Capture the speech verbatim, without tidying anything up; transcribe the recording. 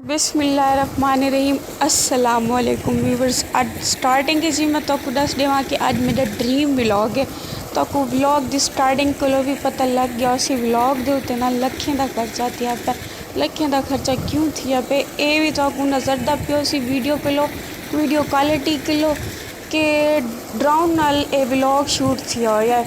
بسم اللہ الرحمن الرحیم۔ السلام علیکم ویورز، اڄ سٹارٹنگ اچ ہی میں تہاکوں ݙس ݙیواں کہ اڄ میݙا ڈریم ولاگ ہے۔ تہاکوں ولاگ دی سٹارٹنگ کولو وی پتہ لڳ ڳیا ہوسی، ولاگ دے اتے نا لکھیں دا خرچہ تھیا پیا۔ لکھیں دا خرچہ کیوں تھیا پئے، اے وی تہاکوں نظردا پیو سی ویڈیو کولو، ویڈیو کوالٹی کولو، کہ ڈرون نال اے ولاگ شوٹ تھیا ہویا ہے۔